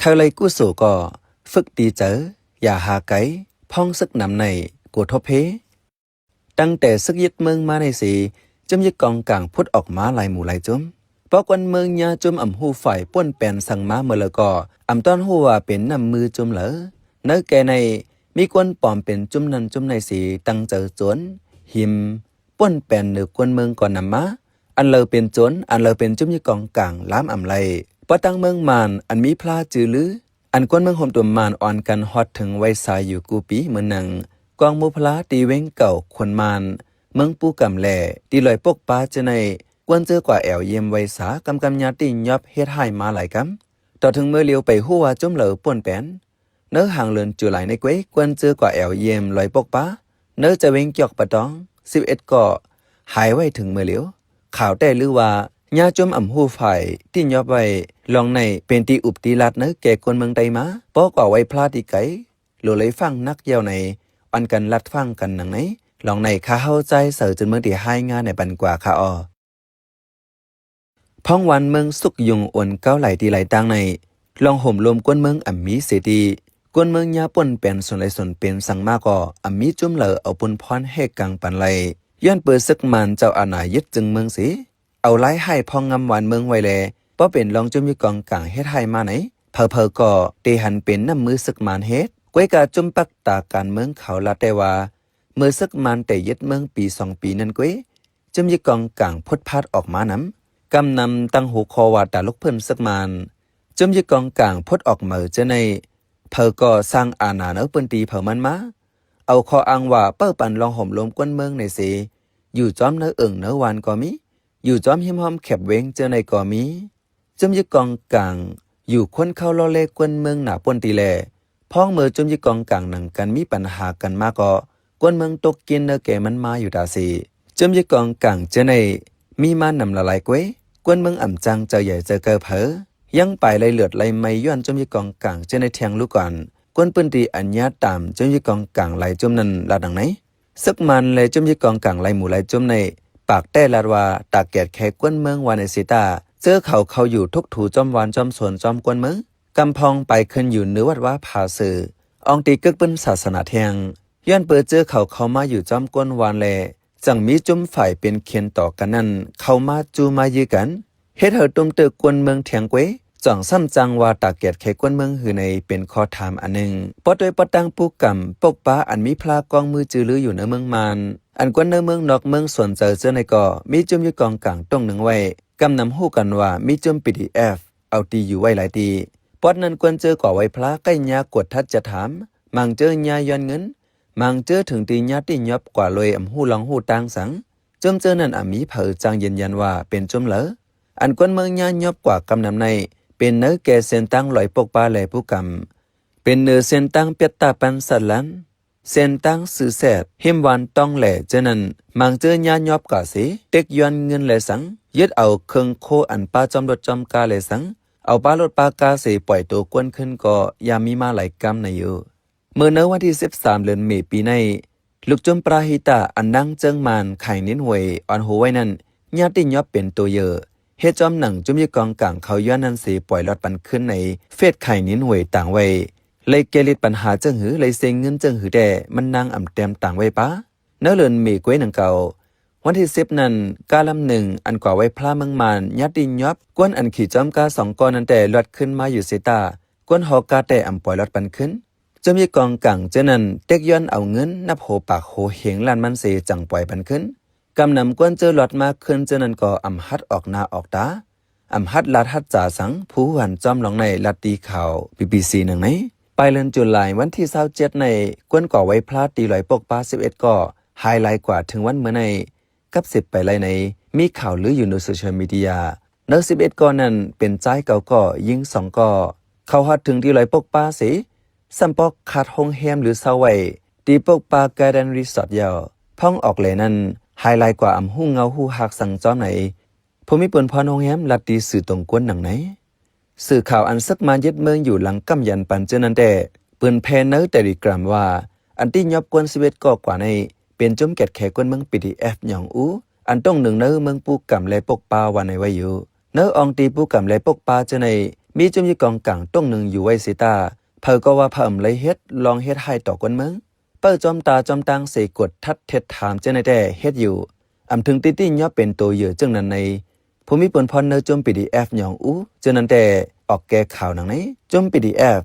ໃຜໄລ່ກຸໂສກໍ ຝຶກຕີເຈີ ຢ່າຫາໄກ ພ້ອງເສິກນຳໃນ ກົວທົບເພ. ຕັ້ງແຕ່ເສິກຍຶດເມືອງມາໃນເສ ຈຸ້ມຍຶດກອງກາງຜຸດອອກມາຫຼາຍໝູ່ຫຼາຍຈຸ້ມ. ເພາະຄົນເມືອງຍາຈຸ້ມອຳຮູ້ຝ່າຍ ປ່ວນແປນສັງມາເໝີເລີຍກໍ ອຳຕ້ອນຮູ້ວ່າເປັນນ້ຳມືຈຸ້ມເລີຍ. ໃນແກ່ໃນ ມີຄົນປອມເປັນຈຸ້ມນັ້ນຈຸ້ມໃນເສ ຕັ້ງເຈີໂຈນ ຫິມ ປ່ວນແປນເໜືອຄົນເມືອງກໍນຳມາ. ອັນເລີເປັນໂຈນ ອັນເລີເປັນຈຸ້ມຍຶດກອງກາງ ລາມອຳໄລ່. ເພາະຕັ້ງເມືອງມານ ອັນມີພລາຈື່ລື ອັນຄົນເມືອງໂຮມຕຸມມານ ອ່ອນກັນຮອດເຖິງໄຫວ້ສາຢູ່ກູ່ປີ ເໝືອນໜັງ ກອງໝູ່ພລາ ທີ່ເວັງເກົ່າ ຄົນມານ ເມືອງປູກຳແລ ທີ່ລອຍປົກປາເຈີໃນ ກວນເຈີກວ່າແອວຢ້ຽມໄຫວ້ສາ ກຳກຳຍາຕິຍອບເຮັດຮ້າຍມາຫຼາຍກຳ. ຕໍ່ເຖິງເມື່ອຫຼຽວໄປຮູ້ວ່າຈຸ້ມເລີປ່ວນແປນ ເນີຫາງເດືອນຈູລາຍໃນເກວຍ ກວນເຈີກວ່າແອວຢ້ຽມລອຍປົກປາ ເນີຈະເວັງຈອກປະຕອງ ສິບເອັດກໍ ຫາຍໄຫວ້ເຖິງເມື່ອຫຼຽວ. ຂ່າວແຕ້ຫຼືວ່າ ຍາຈຸ້ມອຳຮູ້ຝ່າຍ ຕິຍອບໄຫວ້ ລອງໃນເປັນທີ່ອຸບຕີລາດເນີແກ່ຄົນເມືອງໄຕມາ ປໍກວ່າໄຫວ້ພລາທີ່ໄກ ໂລໄລຟັງນັກຍາວໃນ ອ່ອນກັນລາດຟັງກັນໜັງໃນ. ລອງໃນຂ້າເຮົາຈາຍເສີ ຈຸນເມືອງທີ່ຮາຍງານໃນປັນກວ່າຄ່າອໍ. ພ້ອງວານເມືອງສຸກຍຸງໂອນເກົ້າຫຼາຍທີ່ຫຼາຍຕ່າງໃນ ລອງໂຫມໂລມກົນເມືອງອຳມີເສຕິ ກົນເມືອງຍາປ່ວນແປນສົນໄຫຼສົນເປັນສັງມາກໍ ອຳມີຈຸ້ມເລີເອົາປຸນພອນແຫກກາງປັນໄຫຼ ຍ້ອນເປີເສິກມານເຈົ້າອານາຍຶດຈຶ່ງເມືອງເສ ເອົາລາຍຮ້າຍພອງງຳວານເມືອງໄວ້ແລ ບໍ່ເປັນລອງຈຸ້ມຍຶດກອງກາງເຮັດຮ້າຍມາໃນ ເຜີໆກໍເຕຫັນເປັນນ້ຳມືເສິກມານເຮັດ. ກວຍກາຈຸ້ມປັກຕາການເມືອງເຂົາລາດແຕ່ວ່າ ເມື່ອເສິກມານແຕ່ຍຶດເມືອງປີສອງປີນັ້ນເກວຍ ຈຸ້ມຍຶດກອງກາງພຸດພາດອອກມານຳ ກຳນຳຕັ້ງຫົວຂໍ້ວ່າ ຕາລຸກເພິ່ນເສິກມານ. ຈຸ້ມຍຶດກອງກາງພົດອອກເໝີເຈີໃນ ເຜີກໍສ້າງອານາເນີພື້ນທີ່ເຜີມັນມາ ເອົາຂໍ້ອ້າງວ່າ ເປີດປັນລອງໂຫມໂລມກົນເມືອງໃນເສ ຢູ່ຈອມເນີເອີ່ງເນີວານກໍມີ ຢູ່ຈອມຮິມຮ່ອມແຄບເວັງເຈີໃນກໍມີ. ຈຸ້ມຍຶດກອງກາງ ຢູ່ຄົນເຂົ້າລໍ້ເລກົນເມືອງໜາປົນຕີແລ ພ້ອງເມີຈຸ້ມຍຶດກອງກາງໜັງກັນມີປັນຫາກັນມາກໍ ກົນເມືອງຕົກກິນເນີແກ່ມັນມາຢູ່ຕາເສ. ຈຸ້ມຍຶດກອງກາງເຈີໃນ ມີມານຳລະຫຼາຍເກວຍ ກົນເມືອງອຳຈັ່ງເຈີໃຫຍ່ເຈີເກີເຜີ ຍັງປາຍໄລ່ເລືອດໄລ່ໄໝ້ຍ້ອນຈຸ້ມຍຶດກອງກາງເຈີໃນແທງລູກກອນ. ຄົນພື້ນທີ່ອັນຍາດຕາມຈຸ້ມຍຶດກອງກາງຫຼາຍຈຸ້ມນັ້ນລາດດັ່ງໃນ ເສິກມານແລະຈຸ້ມຍຶດກອງກາງຫຼາຍໝູ່ຫຼາຍຈຸ້ມໃນ ປາກແຕ້ລາດວ່າ ຕາກແກດແຄກົນເມືອງວ່າໃນເສຕາ ເຈີເຂົາເຂົ້າຢູ່ທຸກຖູຈອມວານຈອມສວນຈອມກົນເມືອງ ກຳພອງປາຍຂຶ້ນຢູ່ເໜືອວັດວາຜາເສື ອອງຕີກຶກບຶ້ນສາສະໜາແທງ ຍ້ອນເປີເຈີເຂົາເຂົ້າມາຢູ່ຈອມກົນວານແລ ຈັ່ງມີຈຸ້ມຝ່າຍເປັນເຂນຕໍ່ກັນນັ້ນ ເຂົ້າມາຈູ້ມາຢື້ກັນ ເຮັດໃຫ້ຕຸ້ມເຕີກົນເມືອງແທງເກວຍ ຈ່ອງຊ້ຳຈັ່ງວ່າຕາກແກດແຄກົນເມືອງຫືອໃນ ເປັນຂໍ້ຖາມອັນໜຶ່ງ. ປອດດ້ວຍປອດຕັ້ງປູກຳປົກປາ ອັນມີພລາກອງມືຈື່ລືຢູ່ໃນເມືອງມານ ອັນຄົນໃນເມືອງນອກເມືອງສວນເຈີເຈີໃນກໍ ມີຈຸ້ມຍຶດກອງກາງຕົງໜຶ່ງໄວ້ ກຳນຳຮູ້ກັນວ່າມີຈຸ້ມ BDF ເອົາຕີຢູ່ໄວ້ຫຼາຍຕີ. ປອດນັ້ນ ກວນເຈີກວ່າໄຫວ້ພລາ ໃກ້ຍາກວດທັດຈັດຖາມ ມາງເຈີຍາຍ້ອນເງິນ ມາງເຈີເຖິງຕີຍາຕິຍອບກວ່າໂລຍອຳຮູ້ລອງຮູ້ຕ່າງສັງ. ຈຸ້ມເຈີນັ້ນອຳມີເຜີຈ້າງຢືນຢັນວ່າເປັນຈຸ້ມເລີ ອັນຄົນເມືອງຍາຍອບກວ່າກຳນຳໃນ ເປັນເນີແກ່ເສັ້ນທາງລອຍປົກປາແລປູກຳ ເປັນເໜືອເສັ້ນທາງປຽດຕາປັນສັດລັນ ເສັ້ນທາງຊື່ແຊດ ຮິມວານຕ້ອງແລເຈີນັ້ນ ມາງເຈີຍາຍອບກວ່າເສ ເຕັກຍ້ອນເງິນແລສັງ ຍຶດເອົາເຄື່ອງໂຄອັນປ້າຈອມລົດຈອມກາແລສັງ ເອົາປ້າລົດປ້າກາເສ ປ່ອຍໂຕກົນຂຶ້ນກໍຍາມີມາຫຼາຍກຳໃນຢູ່. ເມື່ອໃນວັນທີສິບສາມ ເດືອນເມ ປີໃນ ລູກຈຸ້ມປະຫິຕາ ອັນນາງເຈີງມານ ຂາຍນິນຫວຍ ອ່ອນໂຮໄວ້ນັ້ນ ຍາດຕິຍອບເປັນໂຕເຢີ ເຮັດຈອມໜັງຈຸ້ມຍຶດກອງກາງເຂົາຍ້ອນນັ້ນເສ ປ່ອຍລອດປັນຄືນໃນເຟສຂາຍນິນຫວຍຕາງໄວ້ ໄລ່ແກ້ລິດປັນຫາເຈີງຫື ໄລ່ເຊງເງິນເຈີງຫືແຕ່ ມັນນາງອຳແຕ້ມຕາງໄວ້ປາ ໃນເດືອນເມກວຍໜັງເກົ່າ. ວັນທີສິບນັ້ນ ກາລຳໜຶ່ງ ອັນກວ່າໄຫວ້ພລາເມືອງມານ ຍາດຕິຍອບ ກວນອັນຂີ່ຈອມກາສອງກໍນັ້ນແຕ່ ລອດຂຶ້ນມາຢູ່ເຊຕາ ກວນຮໍກາແຕ່ອຳປ່ອຍລອດປັນຄືນ. ຈຸ້ມຍຶດກອງກາງເຈີນັ້ນ ເຕັກຍ້ອນເອົາເງິນນັບໂຫປາກໂຫເຮງລ້ານມັນເສ ຈັ່ງປ່ອຍປັນຄືນ. ກຳນຳກວນເຈີລອດມາຄືນເຈີນັ້ນກໍອຳຫັດອອກໜ້າອອກຕາ ອຳຫັດລາດຫັດຈາສັງ ຜູ້ຮູ້ຫັນຈອມລອງໃນລາດຕີຂ່າວ ບີບີຊີ ໜັງໃນ. ປາຍເດືອນຈູລາຍ ວັນທີຊາວເຈັດໃນ ກວນກວ່າໄຫວ້ພລາຕີລອຍປົກປາສິບເອັດກໍ ຫາຍຫຼາຍກວ່າເຖິງວັນເມື່ອໃນ ກັບສິບປາຍໄລ່ໃນ ມີຂ່າວລືຢູ່ໃນໂຊຊຽວມີເດຍ ໃນສິບເອັດກໍນັ້ນ ເປັນຊາຍເກົ້າກໍ ຍິງສອງກໍ. ເຂົ້າຮອດເຖິງທີ່ລອຍປົກປາເສ ຊ້ຳປອກຂາດໂຮງແຮມຫຼືເຊົ່າໄວ້ ທີ່ປົກປາກາເດນຣີສອດຢາວ ພ້ອງອອກແລນັ້ນ ຫາຍຫຼາຍກວ່າອຳຮູ້ເງົາຮູ້ຮາກສັງຈອມໃນ. ຜູ້ມີປຸນພອນໂຮງແຮມລາດຕີສື່ຕົງກົນໜັງໃນ. ສື່ຂ່າວອັນເສິກມານຍຶດເມືອງຢູ່ຫຼັງກຳຢັນປັນເຈີນັ້ນແຕ່ ເປີນແຜ່ໃນເຕເລກຣາມວ່າ ອັນຕິຍອບກວນສິບເອັດກໍກວ່າໃນ ເປັນຈຸ້ມແກດແຄກົນເມືອງ ບີດີເອັຟ ຫຍອງອູ ອັນຕົງໜຶ່ງໃນເມືອງປູກຳແລປົກປາວ່າໃນໄວ້ຢູ່. ໃນອອງຕີປູກຳແລປົກປາເຈີໃນ ມີຈຸ້ມຢູ່ກອງກາງຕົງໜຶ່ງຢູ່ໄວ້ເສຍຕາ. ເຜີກໍວ່າເຜີອຳໄລເຮັດ ລອງເຮັດຮ້າຍຕໍ່ຄົນເມືອງ. ເປີ້າຈ້ອມຕາຈ້ອມຕາງເສກົດທັດເທັດຖາມເຈົ້າໃນແຕ່ເຮັດຢູ່. ອຳເຖິງຕິຕິຍອບເປັນໂຕເຫຍື່ອເຊິ່ງນັ້ນໃນ ຜູ້ມີປຸນພອນເນີຈຸ້ມ PDF ຫຍອງອູ ເຈົ້ານັ້ນແຕ່ອອກແກ່ຂ່າວໜັງໃນ. ຈຸ້ມ PDF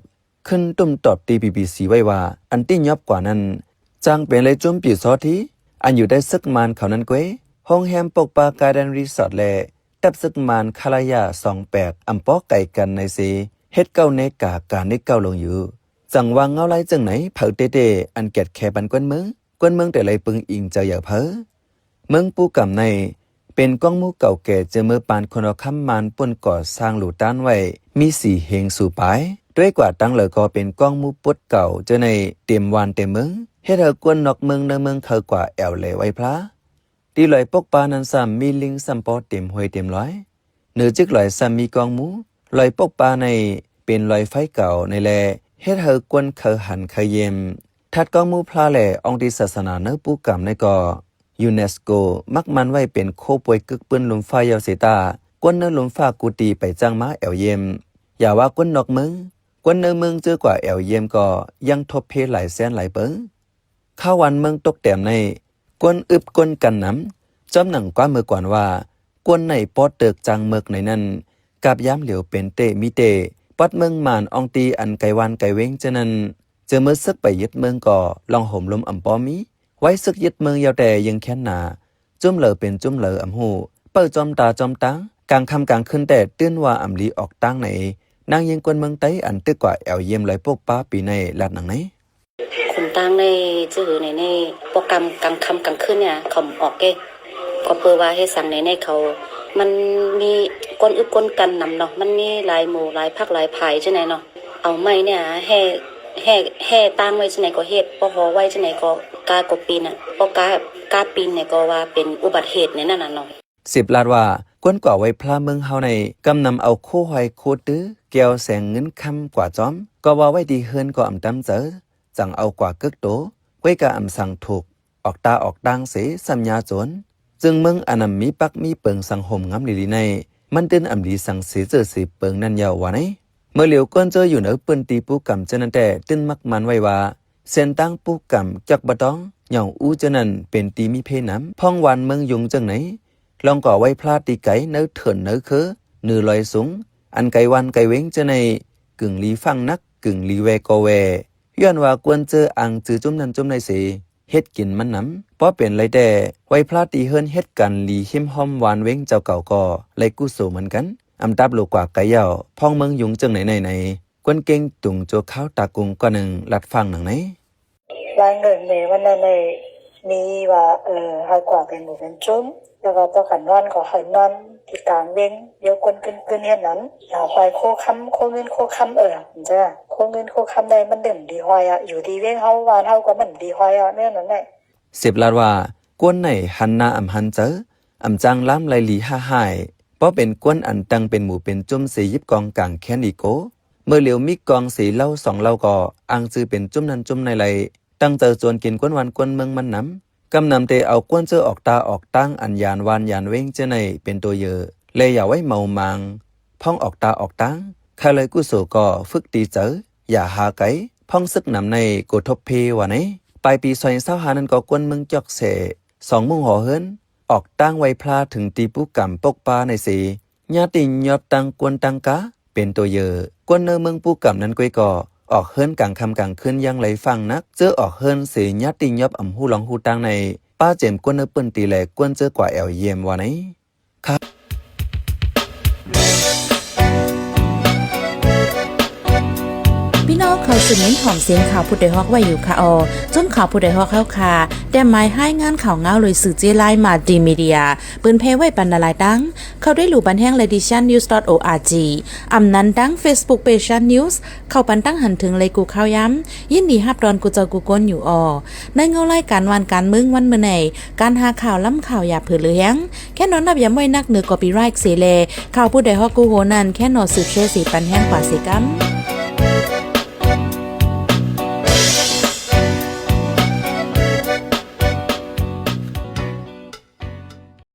ຂຶ້ນຕຸ້ມຕອບຕີ BBC ໄວ້ວ່າ ອັນຕິຍອບກວ່ານັ້ນ ຈ້າງເປັນໄລຈຸ້ມປີຊໍທີ່ ອັນຢູ່ໃຕ້ເສິກມານເຂົານັ້ນເກວຍ. ໂຮງແຮມປົກປາ Garden Resort ແລະ ກັບເສິກມານຄາລາຍາ ສອງແປດ ອຳປໍໄກກັນໃນເສ ເຮັດເກົ້າເນກາການນີ້ກ້າວລົງຢູ່. ຈັ່ງວ່າເງົາລາຍເຊິ່ງໃນ ເຜີເຕເຕ ອັນແກດແຄປັນກວນເມືອງ ກວນເມືອງແຕ່ໄລປຶງອີງໃຈເຫຍື່ອເຜີ. ເມືອງປູກຳໃນ ເປັນກອງໝູ່ເກົ່າແກ່ ເຈີເມີປານຄົນເອົາຄຳມານປຸ້ນກໍ່ສ້າງຫຼູຕານໄວ້ ມີສີ່ເຮງສູ່ປາຍ. ດ້ວຍກວ່າຕັງເລີກໍເປັນກອງໝູ່ປຸດເກົ່າ ເຈີໃນເຕັມວານເຕັມເມືອງ ເຮັດໃຫ້ກວນນອກເມືອງໃນເມືອງເຂົ້າກວ່າແອວແລໄຫວ້ພລາ. ທີ່ລອຍປົກປານັ້ນຊ້ຳມີລິງຊ້ຳປໍເຕັມຫ້ວຍເຕັມລອຍ. ເໜືອຈິກລອຍຊ້ຳມີກອງໝູ່. ລອຍປົກປາໃນເປັນລອຍໄຟເກົ່າໃນແລ ເຮັດໃຫ້ກວນເຄີຍຫັນເຄີຍຢ້ຽມ. ຖັດກອງໝູ່ພລາແລ ອອງຕີສາສະໜາເນີປູກຳໃນກໍ UNESCO ມັກໝັ້ນໄວ້ເປັນໂຄປ່ວຍກຶກປືນລຸ່ມຟ້າເຍົາເສຍຕາ ກວນເນີລຸ່ມຟ້າກູຕີໄປຈ້າງມາແອວຢ້ຽມ. ຢ່າວ່າກວນນອກເມືອງ ກວນເນີເມືອງເຈີກວ່າແອວຢ້ຽມກໍຍັງທົບເພຫຼາຍແສນຫຼາຍເປີງ. ຄາວວານເມືອງຕົກແຕມໃນ ກວນອຶບກວນກັນນຳ. ຈ້ອມໜັງກວ່າເມື່ອກ່ອນວ່າ ກວນໃນປໍເຕີກຈາງເມີກໃນນັ້ນ ກາບຍາມຫຼຽວເປັນເຕມີເຕ ປອດເມືອງມານອອງຕີອັນໄກວານໄກເວງເຈົ້ານັ້ນ ເຈີເມີເສິກໄປຍຶດເມືອງກໍລອງໂຫມລົມອຳປໍມີ. ໄວ້ເສິກຍຶດເມືອງຍາວແຕ່ຍັງແຄ້ນໜາ ຈຸ້ມເລີເປັນຈຸ້ມເລີອຳຮູ້ ເປີ້າຈ້ອມຕາຈ້ອມຕາງ ກາງຄ່ຳກາງຄືນແຕ່ຕື່ນວ່າອຳລີອອກຕາງໃນ. ນາງຍິງກວນເມືອງໃຕ້ ອັນຕຶກກວ່າແອວຢ້ຽມລອຍປົກປາປີໃນ ລາດໜັງໃນ. ຄົນຕ່າງໃນຈື່ໃນໃນ ພວກກາງ ກາງຄ່ຳກາງຄືນເນຍ ເຂົາອອກເດ້ ກໍເປີວ່າເຮັດສັງໃນໃນເຂົາ ມັນມີກວນອຶບກວນກັນນຳເນາະ ມັນມີຫຼາຍໝູ່ຫຼາຍພັກຫຼາຍພາຍຈັ່ງໃດເນາະ ເອົາໄມ້ເນຍແຫ່ ແຫ່ ແຫ່ຕ່າງໄວ້ຈັ່ງໃດກໍເຮັດ ບໍ່ຫໍໄວ້ຈັ່ງໃດກໍກ້າກໍປີນອະ ບໍ່ກ້າ ກ້າປີນນີ້ກໍວ່າເປັນອຸບັດເຫດໃນນັ້ນນະເນາະ. ສິບລາດວ່າ ກວນກວ່າໄຫວ້ພລາເມືອງເຮົາໃນ ກຳນຳເອົາໂຄຫອຍໂຄຕື້ ແກ້ວແສງເງິນຄຳກວ່າຈອມ ກໍວ່າໄວ້ທີ່ເຮືອນກໍອຳຕາມໃຈ ຈັ່ງເອົາກວ່າເກີກໂຕ ກ້ວຍກະອຳສັງທຸກ ອອກຕາອອກຕາງເສ ສຳຍາໂຈນ ເຊິ່ງເມືອງອັນນຳມີປັກມີເປິງສັງຄົມງາມລີລີໃນ ມັນຕື່ນອຳລີສັງເສເຈີເສເປິງນັ້ນເຍົາວ່າໃນ. ເມື່ອຫຼຽວກວນເຈີຢູ່ໃນພື້ນທີ່ປູກຳເຈົ້ານັ້ນແຕ່ ຕື່ນມັກໝັ້ນໄວ້ວ່າ ເສັ້ນທາງປູກຳ ຈອກບະຕອງ ຫຍອງອູເຈົ້ານັ້ນ ເປັນທີ່ມີເພນຳ ພ້ອງວານເມືອງຍຸງເຊິ່ງໃນ ລອງກໍໄຫວ້ພລາຕີໄກ ເນີເທີນເນີເຄີ ເນີລອຍສູງ ອັນໄກວານໄກເວງເຈົ້າໃນ ກຶ່ງລີຟັງນັກ ກຶ່ງລີແວ່ກໍແວ່ ຍ້ອນວ່າກວນເຈີອ່າງຈື່ຈຸ້ມນັ້ນຈຸ້ມໃນເສ ເຮັດກິນມັນນຳ ພໍເປັນໄລແຕ່ ໄຫວ້ພລາຕີເຮືອນເຮັດການລີຮິມຮ່ອມວານເວງເຈົ້າເກົ່າກໍໄລກຸໂສເໝືອນກັນ ອຳຕາບໂລກວ່າໄກເຍົາ ພ້ອງເມືອງຍຸງເຊິ່ງໃນໃນໃນ. ກວນເກັ່ງຕຸງໂຈຄາວຕາກຸງກວ່າໜຶ່ງ ລັດຟັງໜັງໃນ. ລາຍເງິນເມວັນນັ້ນໃນ ມີວ່າ ເອີ ໃຫ້ກວ່າເປັນໝູ່ເປັນຈຸ້ມ ແລ້ວກໍພວກຂັນນອນກໍໃຫ້ນອນທີ່ກາງເວັງ ດຽວກວນກຶນໆ ເຮັດນັ້ນ ຫາຄວາຍໂຄຄຳ ໂຄເງິນໂຄຄຳ ເອີ ຈັ່ງຊີ້ ໂຄເງິນໂຄຄຳໄດ້ ມັນດຶງດີຮວຍອະ ຢູ່ທີ່ເວັງເຮົາ ບ້ານເຮົາກໍມັນດີຮວຍອະ ແນວນັ້ນແຫຼະ. ສິບລາດວ່າ ກວນໃນຫັນໜ້າອຳຫັນໃຈ ອຳຈ້າງລາມໄລລີຫາຫາຍ ບໍ່ເປັນກວນອັນຕັ້ງເປັນໝູ່ເປັນຈຸ້ມເສ ຢິບກອງກາງແຄ້ນອີໂກ ເມື່ອຫຼຽວມີກອງເສເຫຼົ່າສອງເຫຼົ່າກໍ ອ່າງຈື່ເປັນຈຸ້ມນັ້ນຈຸ້ມໃນໄລ ຕັ້ງໃຈຈວນກິນກວນວານກວນເມືອງມັນນຳ ກຳນຳເຕເອົາກວນເຈີອອກຕາອອກຕາງ ອັນຍານວານຍານເວງເຈ້ໃນເປັນໂຕເຢີ ແລຢ່າໄວ້ເມົາມາງ ພ້ອງອອກຕາອອກຕາງ ຄາເລີຍກຸໂສກໍຝຶກຕີເຈີ ຢ່າຫາໄກ ພ້ອງຊຶກນຳໃນໂກທົບເພວ່າໃນ. ປາຍປີສອງພັນຊາວຫ້ານັ້ນກໍກວນເມືອງຈອກເສ ສອງມຸ້ງຫໍເຮືອນ ອອກຕາງໄຫວ້ພລາເຖິງຕີປູກຳປົກປາໃນເສ ຍາດຕິຍອດຕາງກວນຕາງກາ ເປັນໂຕເຢີ ກວນເນີເມືອງປູກຳນັ້ນກ້ວຍກໍ ອອກເຮືອນກາງຄ່ຳກາງຄືນຢ່າງໄລຟັງນັກ ເຈີອອກເຮືອນເສຍາດຕິຍອດອຳຮູ້ລອງຮູ້ຕາງໃນ ປ້າເຈມກວນເນີເປີ້ນຕີແລກວນເຈີກວ່າແອວຢ້ຽມວ່າໃນ. ພີ່ນ້ອງເຂົ້າສູ່ມິນຫອມສຽງຂ່າວຜູ້ດອຍຮອກໄວ້ຢູ່ຄະອໍ ຈຸ້ມຂ່າວຜູ້ດອຍຮອກເຮົາຄະ ແຕ້ມໝາຍຮາຍງານຂ່າວງາວໂດຍສື່ເຈ້ລາຍ Multimedia ເປີນແຜ່ໄວ້ປັນຫຼາຍໆຕັ້ງ ເຂົ້າໄດ້ຫຼູ່ບັນແຮງ Ladyshannews.org ອຳນັ້ນຕັ້ງ Facebook Page Shan News ເຂົ້າປັນຕັ້ງຫັນເຖິງໄລກູ່ຂ່າວຍາມ ຍິນດີຮັບຕ້ອນກູ່ເຈົ້າກູ່ຄົນຢູ່ອໍ. ໃນເງົາລາຍການວານການເມືອງວັນມື້ໃນ ການຫາຂ່າວລ້ຳຂ່າວຢ່າເຜີເຫຼືອແຮງ ແຄ່ນອນນັບຢາມໄວ້ນັກເໜືອ copyright ເສແລ ຂ່າວຜູ້ດອຍຮອກກູ່ໂຮນັ້ນ ແຄ່ນອນສືບແຊເສປັນແຮງກວ່າເສກຳ.